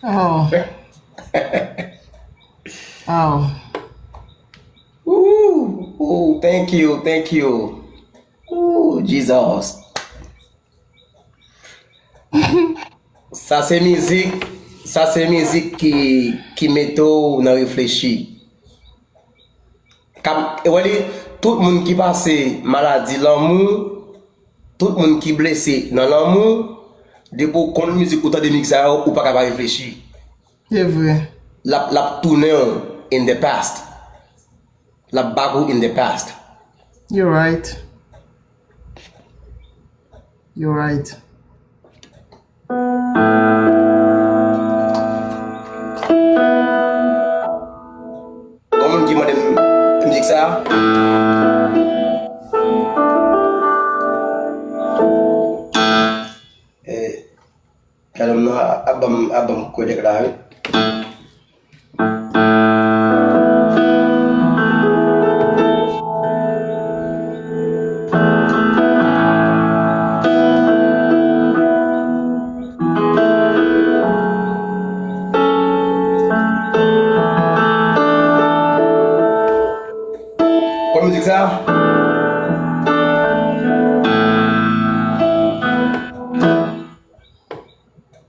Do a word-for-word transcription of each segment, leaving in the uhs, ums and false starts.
Oh. Oh. Ooh, ooh, thank you, thank you. Ooh, Jesus. Sa se mizik, sa se mizik ki, ki mete w nan reflechi. Kap, e wè li, tout moun ki pase maladi lanmou, tout moun ki blese nan lanmou, depi w konn mizik, ou tande mizik sa yo, ou pa ka pa reflechi. Se vre. L ap, l ap tounen w in the past. L ap back ou in the past. You're right. You're right. Yon moun ki mande m mizik sa. Eh, Gade m nan, ap ban m, ap ban m kwè nèg la, wi. Konn mizik sa?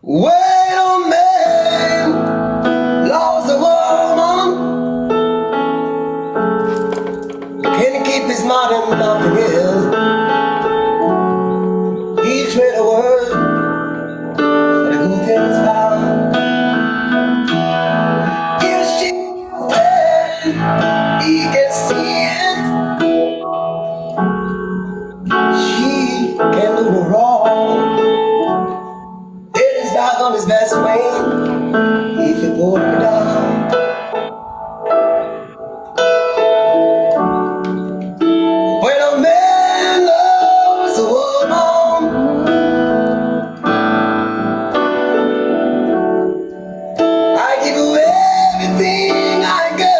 When a man loves a woman, can keep his mouth and nothing else. He tread a word, but a good thing is found. If she said he can see it, she can do no wrong. It is back on his best friend if he pull her down. When a man loves a woman, I give you everything I got.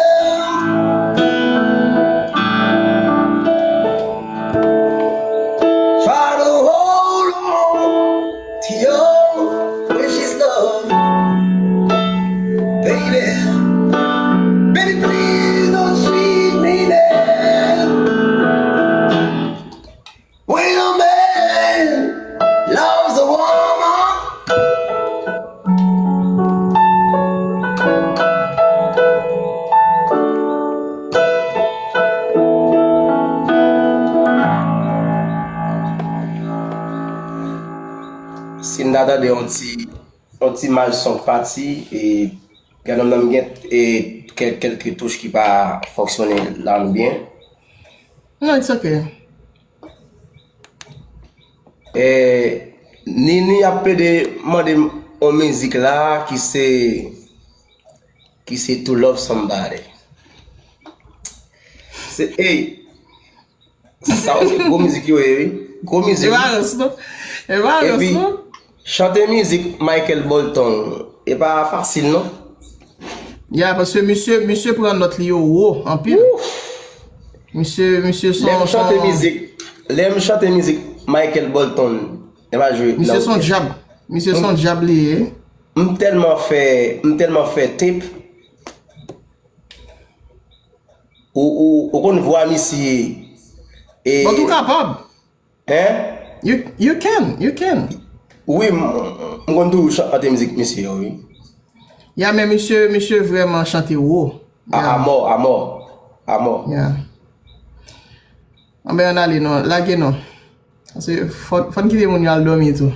Try to hold on to your precious love, baby. Baby, please don't treat me bad. When a man loves a woman, si n ta tande yon ti, yon ti maj son k pati, e, gade m nan m gen, e, kèk, kèlke touch ki pa fonksyone la byen. No, it's okay. E, Nini ap plede mande m yon mizik la ki se, ki se To Love Somebody. Se, ey, sa yo se gwo mizik yo ye, wi. Gwo mizik. E pa rans, non. E pa rans, non. Epi, chante mizik Michael Bolton, e pa fasil, non. Ya, paske misye, misye pran nòt li yo wo, anpil. Misye, misye son, lè m chante son mizik, lè m chante mizik Michael Bolton, e pa jwe. Misye son djab. Misye son djab li ye. M tèlman fè, m tèlman fè tape. Ou, ou, ou konn vwa misye. E, but ou kapab. Hein? You, you can, you can. Wi, m, m konn toujou chante mizik misye yo, wi. Ya, men misye, misye vrèman chante wo. A, ya. Amò, amò, amò. Ya. Anben, ann ale non, lage non. Paske fò, fò n kite moun yo al dòmi tou.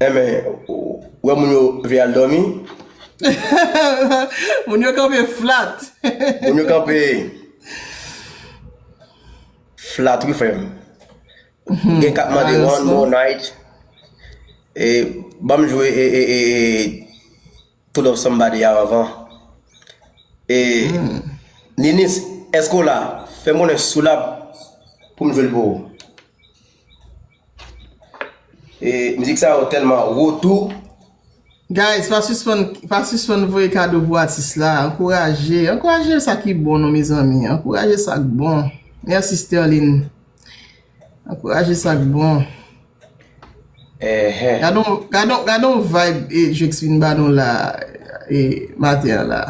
Enben, ou wè moun yo vle al dòmi? Moun yo kanpe flat. Moun yo kanpe flat, wi, frè m. Gen k ap mande one more night. E, ban m jwe, e, e, e, e, To Love Somebody a anvan. E, Ninis, èske w la? Fè m konnen si w la pou m jwe l pou ou. E, mizik sa yo tèlman wo tou. Guys, pa sispann, pa sispann voye kado pou atis la. Ankouraje, ankouraje sa ki bon non, mezanmi. Ankouraje sa k bon. Mèsi, Sterline. Ankouraje sa k bon. Ehe. Gade yon, gade yon, gade yon vibe e Drakes vin ba nou la e maten an la.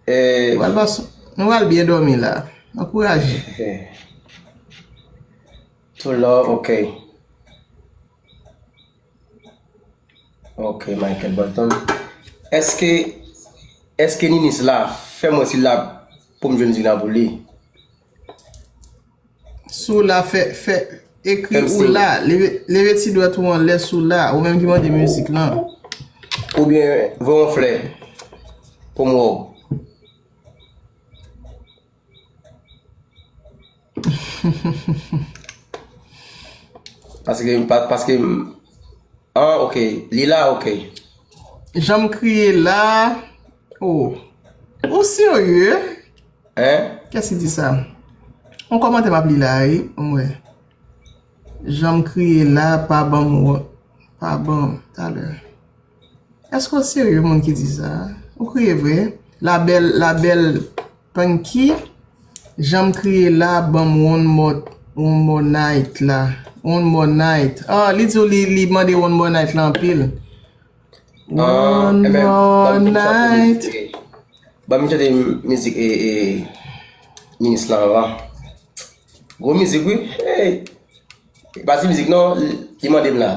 Eh, Nou pral byen dòmi la. Ankouraje. To love, ok. Ok, Michael Bolton. Èske, èske Ninis la, fè mwen si la pou m jwenn Zina pou li? Sou la fè, fè, ekri ou la, leve, leve ti dwèt ou anlè sou la, ou menm ki mande mizik lan. Oubyen voye yon flè pou m wè w. Paske, pa- paske, ah, ok, li la, ok. Jan m kriye la, oh. Ou serye? Hein? Kès ki di sa? On kòmantè m ap li la, wi, m wè. Jan m kriye la, pa ban m, pa ban m, talè. Èske w serye, moun ki di sa? Ou kriye vre? La belle, la belle Punky, jan m kriye la, ban m one more, one more night la. One more night. Ah, li di w li, li mande one more night la anpil. Ah, One eh ben, more ban m fin chante night. Mizik, eh, ban m chante mizik e, e, Ninis la anvan. Gwo mizik, wi. Hey. E pa ti mizik non, li mande m la.